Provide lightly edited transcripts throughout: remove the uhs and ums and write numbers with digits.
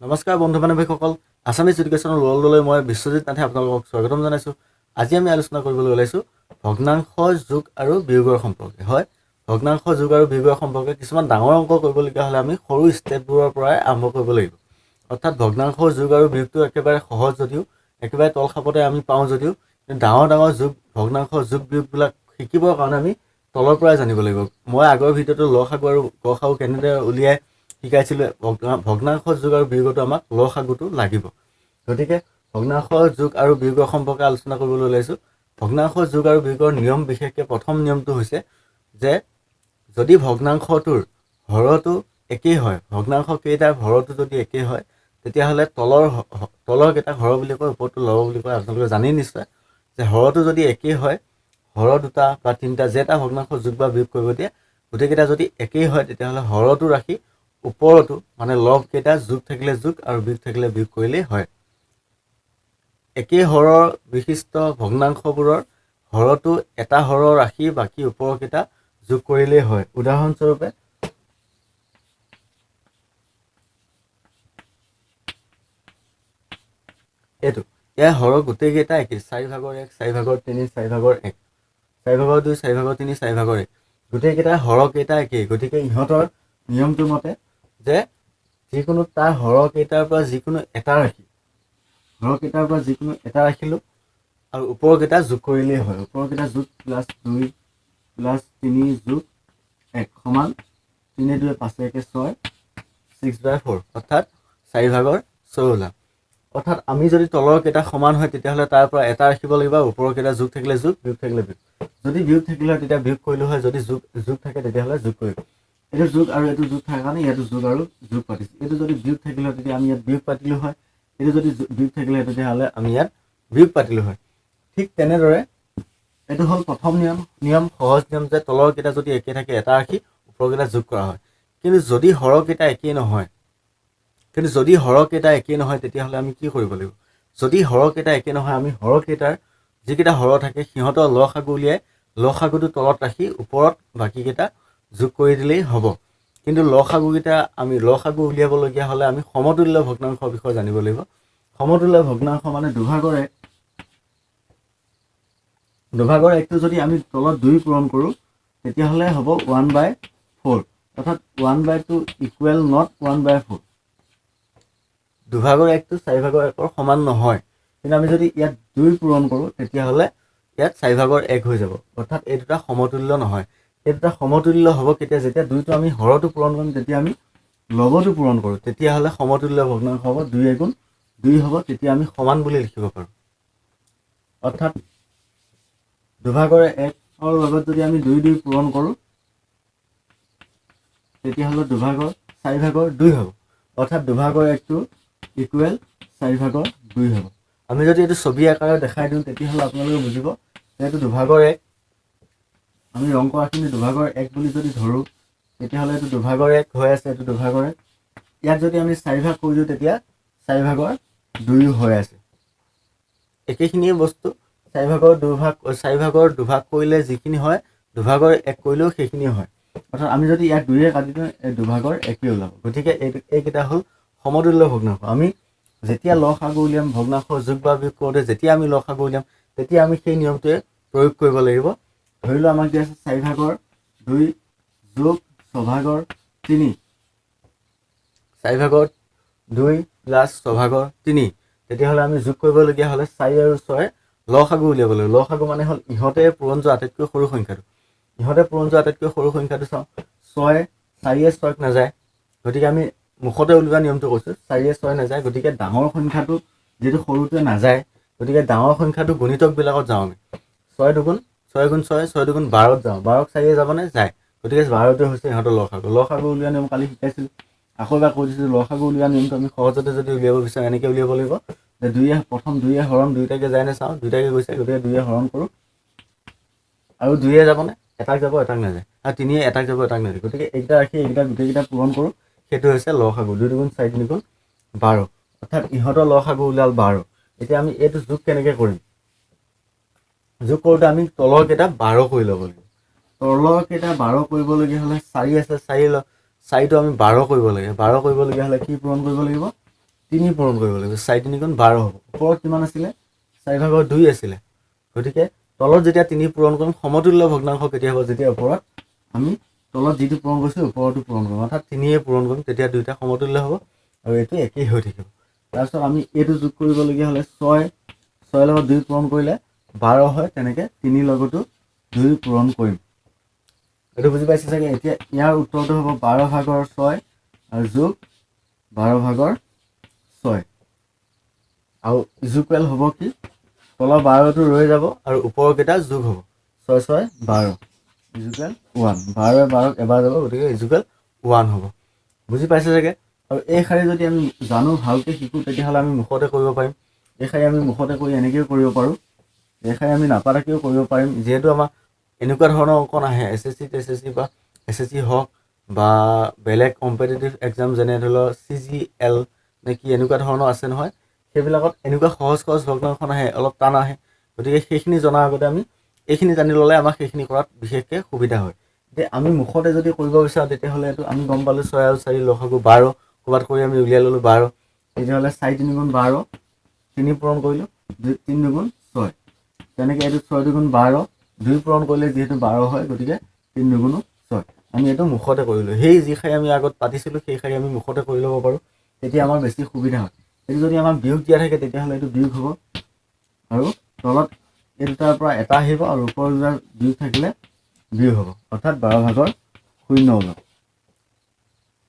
নমস্কাৰ বন্ধু বান্ধৱীসকল, আছামিজ এডুকেশ্যনৰ ৱৰ্ল্ডলৈ মই বিশ্বজিৎ নাথে আপোনালোকক স্বাগতম জনাইছোঁ। আজি আমি আলোচনা কৰিবলৈ ওলাইছোঁ ভগ্নাংশ যোগ আৰু বিয়োগৰ সম্পৰ্কে। হয়, ভগ্নাংশ যোগ আৰু বিয়োগৰ সম্পৰ্কে কিছুমান ডাঙৰ অংক কৰিবলগীয়া হ'লে আমি সৰু ষ্টেপবোৰৰ পৰাই আৰম্ভ কৰিব লাগিব। অৰ্থাৎ ভগ্নাংশ যোগ আৰু বিয়োগটো একেবাৰে সহজ যদিও, একেবাৰে তল খাপতে আমি পাওঁ যদিও, কিন্তু ডাঙৰ ডাঙৰ যোগ ভগ্নাংশ যোগ বিয়োগবিলাক শিকিবৰ কাৰণে আমি তলৰ পৰাই জানিব লাগিব। মই আগৰ ভিডিঅ'টো লসাগু আৰু গসাগু কেনেদৰে উলিয়াই শিকাইছিলোঁ। ভগ্নাংশ যোগ আৰু বিয়োগতো আমাক লসাগুটো লাগিব। গতিকে ভগ্নাংশ যোগ আৰু বিয়োগৰ সম্পৰ্কে আলোচনা কৰিবলৈ ওলাইছোঁ। ভগ্নাংশ যোগ আৰু বিয়োগৰ নিয়ম, বিশেষকৈ প্ৰথম নিয়মটো হৈছে যে যদি ভগ্নাংশটোৰ হৰটো একেই হয়, ভগ্নাংশ কেইটাৰ হৰটো যদি একেই হয়, তেতিয়াহ'লে তলৰ কেইটাক হৰ বুলি কয়, ওপৰটো লব বুলি কয়। আপোনালোকে জানেই নিশ্চয় যে হৰটো যদি একেই হয়, হৰ দুটা বা তিনিটা যেটা ভগ্নাংশ যোগ বা বিয়োগ কৰিব দিয়ে, গোটেইকেইটা যদি একেই হয়, তেতিয়াহ'লে হৰটো ৰাখি ওপৰতো মানে লবকেইটা যোগ থাকিলে যোগ আৰু বিয়োগ থাকিলে বিয়োগ কৰিলেই হয়। একেই হৰৰ বিশিষ্ট ভগ্নাংশবোৰৰ হৰটো এটা হৰ ৰাখি বাকী ওপৰকেইটা যোগ কৰিলেই হয়। উদাহৰণস্বৰূপে এইটো, ইয়াৰ হৰ গোটেইকেইটা একেই, 4 ভাগৰ 1, 4 ভাগৰ 3, 4 ভাগৰ 1, 4 ভাগৰ 2, 4 ভাগৰ 3, 4 ভাগৰ 1, গোটেইকেইটা হৰকেইটা একেই। গতিকে ইহঁতৰ নিয়মটোৰ মতে যে যিকোনো তাৰ হৰকেইটাৰ পৰা যিকোনো এটা ৰাখি, হৰকেইটাৰ পৰা যিকোনো এটা ৰাখিলোঁ আৰু ওপৰকেইটা যোগ কৰিলেই হয়। ওপৰকেইটা যোগ, প্লাছ 2 প্লাছ 3 যোগ 1 সমান 3 2 5 1 6, 6/4, অৰ্থাৎ 4 ভাগৰ 6 ওলাল। অৰ্থাৎ আমি যদি তলৰ কেইটা সমান হয়, তেতিয়াহ'লে তাৰ পৰা এটা ৰাখিব লাগিব, ওপৰৰ কেইটা যোগ থাকিলে যোগ, বিয়োগ থাকিলে বিয়োগ। যদি বিয়োগ থাকিলে হয় তেতিয়া বিয়োগ কৰিলোঁ হয়, যদি যোগ থাকে তেতিয়াহ'লে যোগ কৰিলোঁ। এইটো যোগ আৰু এইটো যোগ থকাৰ কাৰণে ইয়াতো যোগ আৰু যোগ পাতিছোঁ। এইটো যদি বিয়োগ থাকিলে হয় তেতিয়া আমি ইয়াত বিয়োগ পাতিলোঁ হয়, এইটো যদি বিয়োগ থাকিলে হয় তেতিয়াহ'লে আমি ইয়াত বিয়োগ পাতিলোঁ হয়। ঠিক তেনেদৰে এইটো হ'ল প্ৰথম নিয়ম, সহজ নিয়ম যে তলৰ কেইটা যদি একে থাকে এটা ৰাখি ওপৰকেইটা যোগ কৰা হয়। কিন্তু যদি হৰকেইটা একেই নহয়, কিন্তু যদি হৰকেইটা একেই নহয় তেতিয়াহ'লে আমি কি কৰিব লাগিব? যদি হৰকেইটা একে নহয়, আমি হৰকেইটাৰ যিকেইটা হৰ থাকে সিহঁতৰ লসাগু উলিয়াই লসাগুটো তলত ৰাখি ওপৰত বাকীকেইটা যোগ কৰি দিলেই হ'ব। কিন্তু লসাগুকেইটা আমি লসাগু উলিয়াবলগীয়া হ'লে আমি সমতুল্য ভগ্নাংশৰ বিষয়ে জানিব লাগিব। সমতুল্য ভগ্নাংশ মানে দুভাগৰ এক। দুভাগৰ একটো যদি আমি তলত 2 পূৰণ কৰোঁ তেতিয়াহ'লে হ'ব 1/4, অৰ্থাৎ 1/2 ইকুৱেল not 1/4। দুভাগৰ একটো 4 ভাগৰ 1ৰ সমান নহয়, কিন্তু আমি যদি ইয়াত 2 পূৰণ কৰোঁ তেতিয়াহ'লে ইয়াত 4 ভাগৰ 1 হৈ যাব। অৰ্থাৎ এই দুটা সমতুল্য নহয়। এই দুটা সমতুল্য হ'ব কেতিয়া? যেতিয়া দুইটো আমি হৰটো পূৰণ কৰিম, তেতিয়া আমি লবটো পূৰণ কৰোঁ, তেতিয়াহ'লে সমতুল্য ভগ্নাংশ হ'ব, 2 এগুণ 2 হ'ব, তেতিয়া আমি সমান বুলি লিখিব পাৰোঁ। অৰ্থাৎ দুভাগৰ একৰ লগত যদি আমি 2 2 পূৰণ কৰোঁ তেতিয়াহ'লে দুভাগৰ 4 ভাগৰ 2 হ'ব, অৰ্থাৎ দুভাগৰ একটো ইকুৱেল 4 ভাগৰ 2 হ'ব। আমি যদি এইটো ছবি আকাৰে দেখাই দিওঁ তেতিয়াহ'লে আপোনালোকে বুজিব যে এইটো দুভাগৰ এক, আমি ৰং কৰাখিনি দুভাগৰ এক বুলি যদি ধৰোঁ তেতিয়াহ'লে এইটো দুভাগৰ এক হৈ আছে, এইটো দুভাগৰ এক। ইয়াত যদি আমি 4 ভাগ কৰি দিওঁ তেতিয়া 4 ভাগৰ 2 হৈ আছে। একেখিনিয়ে বস্তু, 4 ভাগৰ 2 ভাগ, 4 ভাগৰ 2 ভাগ কৰিলে যিখিনি হয় দুভাগৰ এক কৰিলেও সেইখিনিয়ে হয়। অৰ্থাৎ আমি যদি ইয়াক 2য়ে কাটি দিওঁ এই দুভাগৰ একেই ওলাব। গতিকে এইকেইটা হ'ল সমতুল্য ভগ্নাংশ। আমি যেতিয়া লসাগু উলিয়াম, ভগ্নাংশ যোগ বা বিয়োগ কৰোঁতে যেতিয়া আমি লসাগু উলিয়াম তেতিয়া আমি সেই নিয়মটোৱে প্ৰয়োগ কৰিব লাগিব। ধৰি লোৱা আমাক দিয়া আছে 4 ভাগৰ 2 যোগ 6 ভাগৰ 3, 4 ভাগৰ 2 প্লাছ 6 ভাগৰ 3, তেতিয়াহ'লে আমি যোগ কৰিবলগীয়া হ'লে 4 আৰু 6 লসাগু উলিয়াব লাগিব। লসাগু মানে হ'ল ইহঁতে পূৰণ যোৱা আটাইতকৈ সৰু সংখ্যাটো। ইহঁতে পূৰণ যোৱা আটাইতকৈ সৰু সংখ্যাটো চাওঁ, 6, 4য়ে 6ক নাযায়, গতিকে আমি মুখতে উলিওৱা নিয়মটো কৈছোঁ, 4য়ে 6 নাযায়, গতিকে ডাঙৰ সংখ্যাটো যিটো সৰুটোৱে নাযায়, গতিকে ডাঙৰ সংখ্যাটো গুণিতকবিলাকত যাওঁ আমি। ছয় দুগুণ ছয় গুণ ছয়, ছয় দুগুণ বাৰত যাওঁ, বাৰক 4য়ে যাবনে? যায়, গতিকে বাৰটোৱে হৈছে ইহঁতৰ লসাগু। লসাগু উলিওৱা নিয়ম কালি শিকাইছিলোঁ, আকৌ এবাৰ কৈ দিছোঁ। লসাগু উলিওৱা নিয়মটো আমি সহজতে যদি উলিয়াব বিচাৰোঁ এনেকৈ উলিয়াব লাগিব যে দুয়ে প্ৰথম দুয়ে হৰণ দুয়োটাকে যায় নে চাওঁ, দুয়োটাকে গৈছে, গতিকে দুয়ে হৰণ কৰোঁ আৰু দুয়ে যাবনে? এটাক যাব, এটাক নাযায়, আৰু তিনিয়ে এটাক যাব, এটাক নাযায়, গতিকে এইকেইটা ৰাখি এইকেইটা গোটেইকেইটা পূৰণ কৰোঁ, সেইটো হৈছে লসাগু। 2 দুগুণ 4, 3 গুণ 12, অৰ্থাৎ ইহঁতৰ লসাগু ওলাল 12। এতিয়া আমি এইটো যোগ কেনেকৈ কৰিম? যোগ কৰোঁতে আমি তলৰ কেইটা 12 কৰি ল'ব লাগিব। তলৰ কেইটা 12 কৰিবলগীয়া হ'লে 4 আছে, 4 চাৰিটো আমি 12 কৰিব লাগে। 12 কৰিবলগীয়া হ'লে কি পূৰণ কৰিব লাগিব? তিনি পূৰণ কৰিব লাগিব। চাৰি তিনি গুণ বাৰ হ'ব। ওপৰত কিমান আছিলে? চাৰি ভাগৰ দুই আছিলে। গতিকে তলত যেতিয়া তিনি পূৰণ কৰিম, সমতুল্য ভগ্নাংশ কেতিয়া হ'ব? যেতিয়া ওপৰত আমি তলত যিটো পূৰণ কৰিছোঁ ওপৰতো পূৰণ কৰিম, অৰ্থাৎ তিনিয়ে পূৰণ কৰিম, তেতিয়া দুইটা সমতুল্য হ'ব আৰু এইটো একেই হৈ থাকিব। তাৰপিছত আমি এইটো যোগ কৰিবলগীয়া হ'লে ছয়, ছয়ৰ লগত দুই পূৰণ কৰিলে বাৰ হয়, তেনেকৈ তিনিৰ লগতো দুই পূৰণ কৰিম। এইটো বুজি পাইছে চাগে। এতিয়া ইয়াৰ উত্তৰটো হ'ব বাৰ ভাগৰ ছয় আৰু যোগ বাৰ ভাগৰ ছয়, আৰু ইজুকুৱেল হ'ব কি? তলৰ বাৰটো ৰৈ যাব আৰু ওপৰকেইটা যোগ হ'ব, ছয় ছয় বাৰ ইজুকুৱেল ওৱান। বাৰৰে বাৰক এবাৰ যাব, গতিকে ইজুকুৱেল ওৱান হ'ব। বুজি পাইছে চাগে। আৰু এই শাৰী যদি আমি জানো, ভালকৈ শিকোঁ, তেতিয়াহ'লে আমি মুখতে কৰিব পাৰিম। এই শাৰী আমি মুখতে কৰি এনেকৈও কৰিব পাৰোঁ, এই শাৰী আমি নাপাতাকৈও কৰিব পাৰিম। যিহেতু আমাৰ এনেকুৱা ধৰণৰ অংক নাহে, এছ এছ চি টেছ এছ চি বা এছ এছ চি হওক বা বেলেগ কম্পিটিটিভ এক্সাম, যেনে ধৰি লওক চি জি এল নে কি এনেকুৱা ধৰণৰ আছে নহয়, সেইবিলাকত এনেকুৱা সহজ সহজ ভগ্নাংশ নাহে, অলপ টান আহে। গতিকে সেইখিনি জনাৰ আগতে আমি এইখিনি জানি ল'লে আমাক সেইখিনি কৰাত বিশেষকৈ সুবিধা হয়। এতিয়া আমি মুখতে যদি কৰিব বিচাৰোঁ, তেতিয়াহ'লে এইটো আমি গম পালোঁ ছয় আৰু চাৰি লসাগু বাৰ, ক'ৰবাত কৰি আমি উলিয়াই ল'লোঁ বাৰ। তেতিয়াহ'লে চাৰি তিনি গুণ বাৰ, তিনি পূৰণ কৰিলোঁ, দুই তিনি দুগুণ ছয়, তেনেকৈ এইটো ছয় দুগুণ বাৰ, দুই পূৰণ কৰিলে যিহেতু বাৰ হয়, গতিকে তিনি দুগুণো ছয়। আমি এইটো মুখতে কৰিলোঁ। সেই যি শাৰী আমি আগত পাতিছিলোঁ, সেই শাৰী আমি মুখতে কৰি ল'ব পাৰোঁ, তেতিয়া আমাৰ বেছি সুবিধা হয়। এইটো যদি আমাক বিয়োগ দিয়া থাকে, তেতিয়াহ'লে এইটো বিয়োগ হ'ব আৰু তলত এই দুটাৰ পৰা এটা আহিব আৰু ওপৰৰ দুটা বিয়োগ থাকিলে বিয়োগ হ'ব, অৰ্থাৎ বাৰ ভাগৰ শূন্য ওলাব।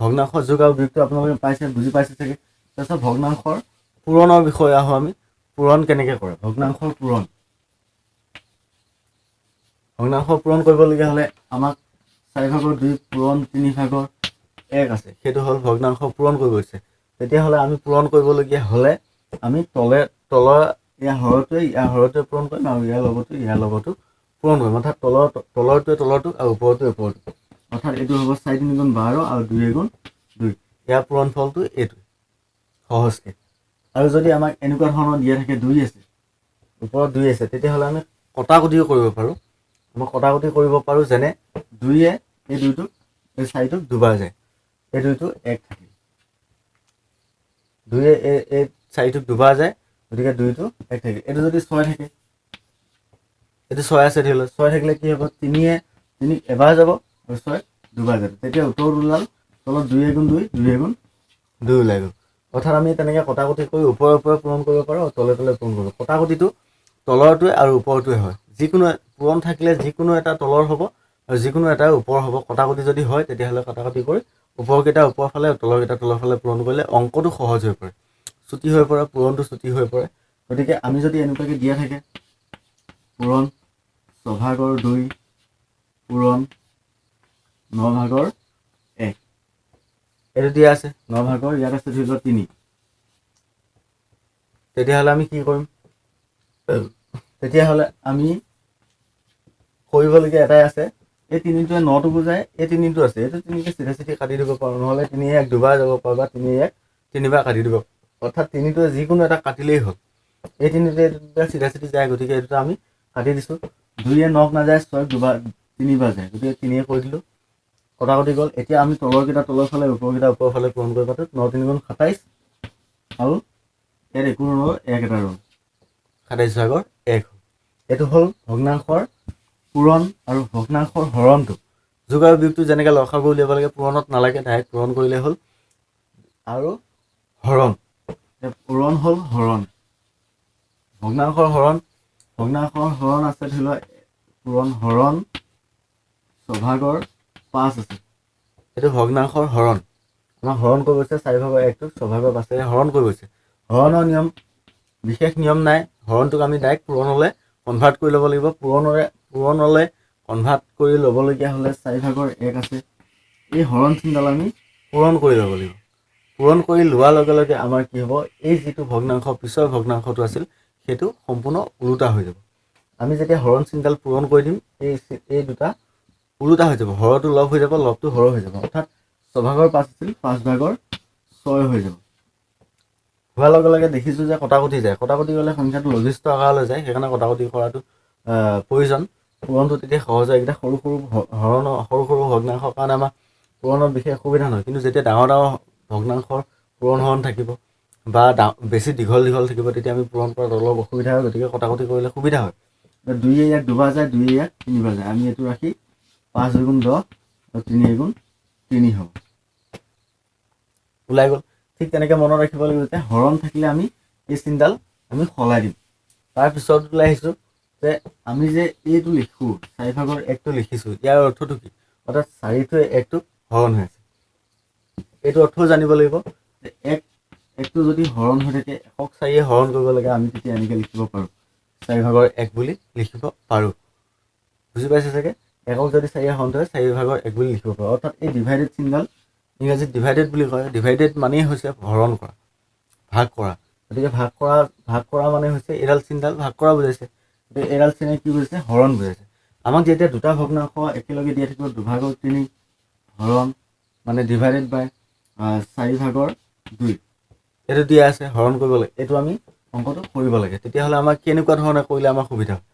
ভগ্নাংশ যোগ আৰু বিয়োগটো আপোনালোকে পাইছে, বুজি পাইছে চাগে। তাৰপিছত ভগ্নাংশৰ পূৰণৰ বিষয়ে আহোঁ আমি। পূৰণ কেনেকৈ কৰে? ভগ্নাংশৰ পূৰণ, ভগ্নাংশ পূৰণ কৰিবলগীয়া হ'লে আমাক চাৰি ভাগৰ দুই পূৰণ তিনি ভাগৰ এক আছে, সেইটো হ'ল ভগ্নাংশ পূৰণ কৰিব দিছে। তেতিয়াহ'লে আমি পূৰণ কৰিবলগীয়া হ'লে আমি তলে তলৰ ইয়াৰ হৰটোৱে ইয়াৰ হৰটোৱে পূৰণ কৰিম আৰু ইয়াৰ লগতো ইয়াৰ লগতো পূৰণ কৰিম, অৰ্থাৎ তলৰটোৱে তলৰটোক আৰু ওপৰটোৱে ওপৰটোক। অৰ্থাৎ এইটো হ'ব চাৰি তিনি গুণ বাৰ আৰু দুই গুণ দুই, ইয়াৰ পূৰণ ফলটো এইটো সহজকৈ। আৰু যদি আমাক এনেকুৱা ধৰণৰ দিয়া থাকে, দুই আছে ওপৰত দুই আছে, তেতিয়াহ'লে আমি কটাকটিও কৰিব পাৰোঁ। আমি কটাকটি কৰিব পাৰোঁ, যেনে দুইয়ে এই দুইটোক এই চাৰিটোক দুবাৰ যায়, এই দুইটো এক থাকিল। দুইয়ে এই চাৰিটোক দুবাৰ যায়, গতিকে দুইটো এক থাকিল। এইটো যদি ছয় থাকে, এইটো ছয় আছে ধৰি লওক, ছয় থাকিলে কি হ'ব? তিনিয়ে তিনিক এবাৰ যাব আৰু ছয় দুবাৰ যাব, তেতিয়া উত্তৰটো ওলাল তলত দুই এগুণ দুই, দুই এগুণ দুই ওলাই গ'ল। অৰ্থাৎ আমি তেনেকৈ কটাকটি কৰি ওপৰে ওপৰে পূৰণ কৰিব পাৰোঁ আৰু তলে তলে পূৰণ কৰিব। কটাকটিটো তলৰটোৱে আৰু ওপৰটোৱে হয়, যিকোনো পূৰণ থাকিলে যিকোনো এটা তলৰ হ'ব আৰু যিকোনো এটা ওপৰ হ'ব। কটাকটি যদি হয়, তেতিয়াহ'লে কটাকটি কৰি ওপৰকেইটা ওপৰ ফালে, তলৰকেইটা তলৰ ফালে পূৰণ কৰিলে অংকটো সহজ হৈ পৰে, চুটি হৈ পৰে, পূৰণটো চুটি হৈ পৰে। গতিকে আমি যদি এনেকুৱাকৈ দিয়া থাকে, পূৰণ ছভাগৰ দুই পূৰণ ন ভাগৰ এক, এইটো দিয়া আছে ন ভাগৰ, ইয়াত আছে ধৰি লওক তিনি, তেতিয়াহ'লে আমি কি কৰিম? তেতিয়াহ'লে আমি কৰিবলগীয়া এটাই আছে, এই তিনিটোৱে নটো বুজায়, এই তিনিটো আছে, এইটো তিনিকে চিধা চিধি কাটি দিব পাৰোঁ, নহ'লে তিনি এক দুবাৰ যাব পাৰোঁ বা তিনি এক তিনিবাৰ কাটি দিব, অৰ্থাৎ তিনিটোৱে যিকোনো এটা কাটিলেই হ'ল। এই তিনিটোৱে এইটো দুটা চিধা চিধি যায়, গতিকে এই দুটা আমি কাটি দিছোঁ। দুইয়ে নক নাযায়, ছয় দুবাৰ তিনিবাৰ যায়, গতিকে তিনিয়ে কৰি দিলোঁ, কটাকটি গ'ল। এতিয়া আমি তলৰকেইটা তলৰ ফালে, ওপৰকেইটা ওপৰৰ ফালে পূৰণ কৰি পাতোঁ। ন তিনি গুণ সাতাইছ আৰু ইয়াত একো নৰ'ল, এক এটা ৰ'ল, সাতাইছ ভাগৰ এক হ'ল। এইটো হ'ল ভগ্নাংশৰ পূৰণ আৰু ভগ্নাংশৰ হৰণটো। যোগ আৰু বিয়োগটো যেনেকৈ লসাগু উলিয়াব লাগে, পূৰণত নালাগে, ডাইৰেক্ট পূৰণ কৰিলেই হ'ল। আৰু হৰণ, পূৰণ হ'ল হৰণ, ভগ্নাংশৰ হৰণ, ভগ্নাংশৰ হৰণ আছে ধৰি লোৱা পূৰণ হৰণ ছভাগৰ পাঁচ আছে, এইটো ভগ্নাংশৰ হৰণ। আমাক হৰণ কৰিব দিছে চাৰি ভাগৰ একটোক ছভাগৰ পাঁচেৰে হৰণ কৰিব দিছে। হৰণৰ নিয়ম বিশেষ নিয়ম নাই, হৰণটোক আমি ডাইৰেক্ট পূৰণলৈ কনভাৰ্ট কৰি ল'ব লাগিব। পূৰণলৈ কনভাৰ্ট কৰি ল'বলগীয়া হ'লে চাৰি ভাগৰ এক আছে, এই হৰণ চিনডাল আমি পূৰণ কৰি ল'ব লাগিব। পূৰণ কৰি লোৱাৰ লগে লগে আমাৰ কি হ'ব, এই যিটো ভগ্নাংশ পিছৰ ভগ্নাংশটো আছিল সেইটো সম্পূৰ্ণ ওলোটা হৈ যাব। আমি যেতিয়া হৰণ চিনডাল পূৰণ কৰি দিম, এই দুটা ওলোটা হৈ যাব, হৰটো লব হৈ যাব, লবটো হৰ হৈ যাব, অৰ্থাৎ ছভাগৰ পাঁচ আছিল পাঁচ ভাগৰ ছয় হৈ যাব। হোৱাৰ লগে লগে দেখিছোঁ যে কটাকটি যায়, কটাকটি গ'লে সংখ্যাটো লঘিষ্ঠ আকাৰলৈ যায়, সেইকাৰণে কটাকটি কৰাটো প্ৰয়োজন। পূৰণটো তেতিয়া সহজ হয়। এইকেইটা সৰু সৰু হৰণৰ সৰু সৰু ভগ্নাংশৰ কাৰণে আমাৰ পূৰণত বিশেষ অসুবিধা নহয়, কিন্তু যেতিয়া ডাঙৰ ডাঙৰ ভগ্নাংশৰ পূৰণ হৰণ থাকিব, বা বেছি দীঘল দীঘল থাকিব, তেতিয়া আমি পূৰণ কৰাত অলপ অসুবিধা হয়। গতিকে কটাকটি কৰিলে সুবিধা হয়। দুয়ে ইয়াক দুবাৰ যায়, দুয়ে ইয়াক তিনিবাৰ যায়। আমি এইটো ৰাখি 5 দুগুণ 10 আৰু তিনি এগুণ তিনি হ'ব, ওলাই গ'ল। ঠিক তেনেকৈ মনত ৰাখিব লাগিব যে হৰণ থাকিলে আমি এই চিনডাল আমি সলাই দিম। তাৰপিছত ওলাই আহিছোঁ যে আমি যে এইটো লিখোঁ, চাৰি ভাগৰ একটো লিখিছোঁ, ইয়াৰ অৰ্থটো কি? অৰ্থাৎ চাৰিটোৱে একটোক হৰণ হৈ আছে। এইটো অৰ্থও জানিব লাগিব যে একটো যদি হৰণ হৈ থাকে, একক চাৰিয়ে হৰণ কৰিব লাগে, আমি তেতিয়া এনেকৈ লিখিব পাৰোঁ, চাৰি ভাগৰ এক বুলি লিখিব পাৰোঁ। বুজি পাইছে চাগে? একক যদি চাৰিয়ে হৰণ হয়, চাৰি ভাগৰ এক বুলি লিখিব পাৰোঁ। অৰ্থাৎ এই ডিভাইডেড চিনডাল, ইংৰাজীত ডিভাইডেড বুলি কয়, ডিভাইডেড মানেই হৈছে হৰণ কৰা, ভাগ কৰা। গতিকে ভাগ কৰা মানে হৈছে এইডাল চিনডাল ভাগ কৰা বুজাইছে। গতিকে এইডাল চিনে কি বুজাইছে? হৰণ বুজাইছে। আমাক যেতিয়া দুটা ভগ্নাংশ একেলগে দিয়া থাকিব, দুভাগৰ তিনি হৰণ মানে ডিভাইডেড বাই চাৰি ভাগৰ দুই, এইটো দিয়া আছে, হৰণ কৰিব লাগে, এইটো আমি অংকটো কৰিব লাগে। তেতিয়াহ'লে আমাক কেনেকুৱা ধৰণে কৰিলে আমাৰ সুবিধা হয়?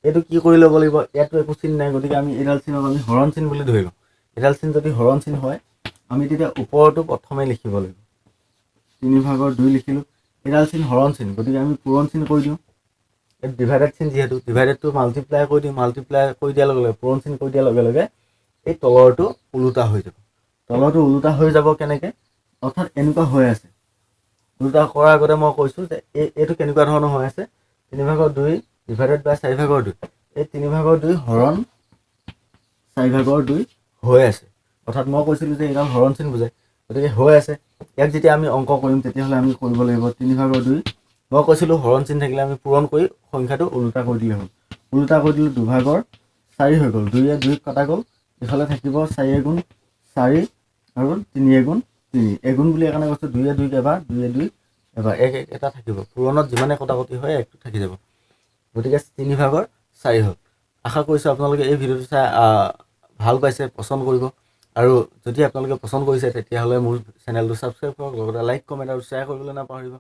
এইটো কি কৰি ল'ব লাগিব? ইয়াতো একো চিন নাই, গতিকে আমি এইডাল চিনক আমি হৰণ চিন বুলি ধৰি লওঁ। এইডাল চিন যদি হৰণ চিন হয়, আমি তেতিয়া ওপৰতো প্ৰথমে লিখিব লাগিব। তিনি ভাগৰ দুই লিখিলোঁ। এইডাল চিন হৰণ চিন, গতিকে আমি পূৰণ চিন কৰি দিওঁ। এই ডিভাইডেড চিন যিহেতু, ডিভাইডেডটো মাল্টিপ্লাই কৰি দিওঁ। মাল্টিপ্লাই কৰি দিয়াৰ লগে লগে, পূৰণ চিন কৰি দিয়াৰ লগে লগে এই তলৰটো ওলোটা হৈ যাব। তলৰটো ওলোটা হৈ যাব কেনেকৈ? অৰ্থাৎ এনেকুৱা হৈ আছে। ওলোটা কৰাৰ আগতে মই কৈছোঁ যে এইটো কেনেকুৱা ধৰণৰ হৈ আছে। তিনি ভাগৰ দুই ডিভাইডেড বাই চাৰি ভাগৰ দুই, এই তিনি ভাগৰ দুই হৰণ চাৰি ভাগৰ দুই হৈ আছে। অৰ্থাৎ মই কৈছিলোঁ যে এইডাল হৰণ চিন বুজায়, গতিকে হৈ আছে। ইয়াক যেতিয়া আমি অংক কৰিম, তেতিয়াহ'লে আমি কৰিব লাগিব তিনি ভাগৰ দুই। মই কৈছিলোঁ হৰণ চিন থাকিলে আমি পূৰণ কৰি সংখ্যাটো ওলোটা কৰি দিলে হ'ল। ওলোটা কৰি দিলোঁ, দুভাগৰ চাৰি হৈ গ'ল। দুয়ে দুই কটা গ'ল, ইফালে থাকিব চাৰি এগুণ চাৰি আৰু তিনি এগুণ তিনি। এগুণ বুলি এইকাৰণে কৈছোঁ, দুয়ে দুইক এবাৰ, দুয়ে দুই এবাৰ, এক এক এটা থাকিব। পূৰণত যিমানে কটাকটি হয়, একটো থাকি যাব। গতিকে তিনি ভাগৰ চাৰি হ'ল। আশা কৰিছোঁ আপোনালোকে এই ভিডিঅ'টো চাই ভাল পাইছে, পচন্দ কৰিব। আৰু যদি আপোনালোকে পচন্দ কৰিছে, তেতিয়াহ'লে মোৰ চেনেলটো ছাবস্ক্ৰাইব কৰক, লগতে লাইক, কমেণ্ট আৰু শ্বেয়াৰ কৰিবলৈ নাপাহৰিব।